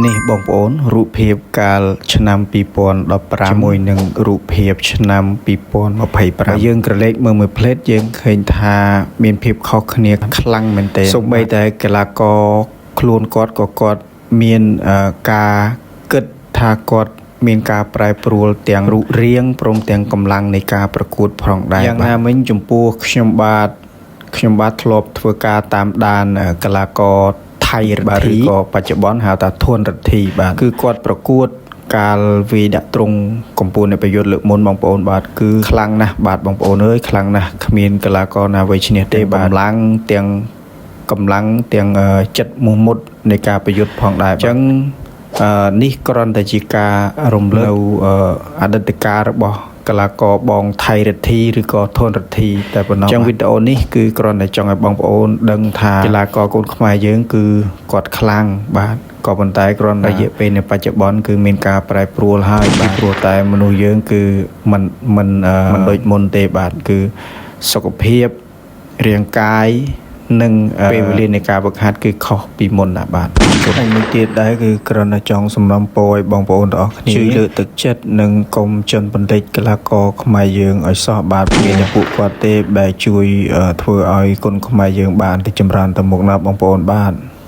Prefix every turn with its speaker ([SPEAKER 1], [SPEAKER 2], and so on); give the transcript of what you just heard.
[SPEAKER 1] នេះបងប្អូនរូបភាពកាលឆ្នាំ2015ជាមួយនឹងរូបភាពឆ្នាំ2025បើយើងក្រឡេកមើលមួយផ្លេតយើងឃើញថាមានភាពខុសគ្នាខ្លាំងមែនទែនសូម្បីតែកីឡាករខ្លួនគាត់ក៏គាត់មានការគិតថាគាត់មានការប្រែប្រួលទាំងរូបរាងព្រមទាំងកម្លាំងនៃការប្រកួតផងដែរយ៉ាងណាមិញចំពោះខ្ញុំបាទខ្ញុំបាទធ្លាប់ធ្វើការតាមដានកីឡាករថៃរិទ្ធីឬក៏បច្ចុប្បន្នហៅថាធួនរិទ្ធីបាទគឺគាត់ប្រកួតកាលវាយដាក់ត្រង់កម្ពុជានៃប្រយុទ្ធលើកមុនបងប្អូនបាទគឺខ្លាំងណាស់បាទបងប្អូនអើយខ្លាំងណាស់គ្មានកីឡាករណាវ័យឈ្នះទេបាទកម្លាំងទាំងកម្លាំងទាំងចិត្តមោះមុតនៃការប្រយុទ្ធផងដែរអញ្ចឹងនេះគ្រាន់តែជាការរំលឹកនៅអតីតកាលរបស់កីឡាករបងថៃរិទ្ធីឬក៏ធនរិទ្ធីតែប៉ុណ្ណោះអញ្ចឹងវីដេអូនេះគឺគ្រាន់តែចង់ឲ្យបងប្អូនដឹងថាកីឡាករកូនខ្មែរយើងគឺគាត់ខ្លាំងបាទក៏ប៉ុន្តែគ្រាន់តែរយៈពេលនៅបច្ចុប្បន្នគឺមានការប្រែប្រួលហើយបាទព្រោះតែមនុស្សយើងគឺមិនមិនមិនដូចមុនទេបាទគឺសុខភាពរាងកាយនិងពេលវេលានៃការវឹកហាត់គឺខុសពីមុនណាបាទហើយមួយទៀតដែរគឺគ្រាន់តែចង់សំណូមពរឲ្យបងប្អូនទាំងអស់គ្នាជួយលើកទឹកចិត្តនិងកុំជន់បន្តិចកីឡាករខ្មែរយើងឲ្យសោះបាទមានតែពួកគាត់ទេដែលជួយធ្វើឲ្យកូនខ្មែរយើងបានទៅចម្រើនទៅមុខណាបងប្អូនបាទ។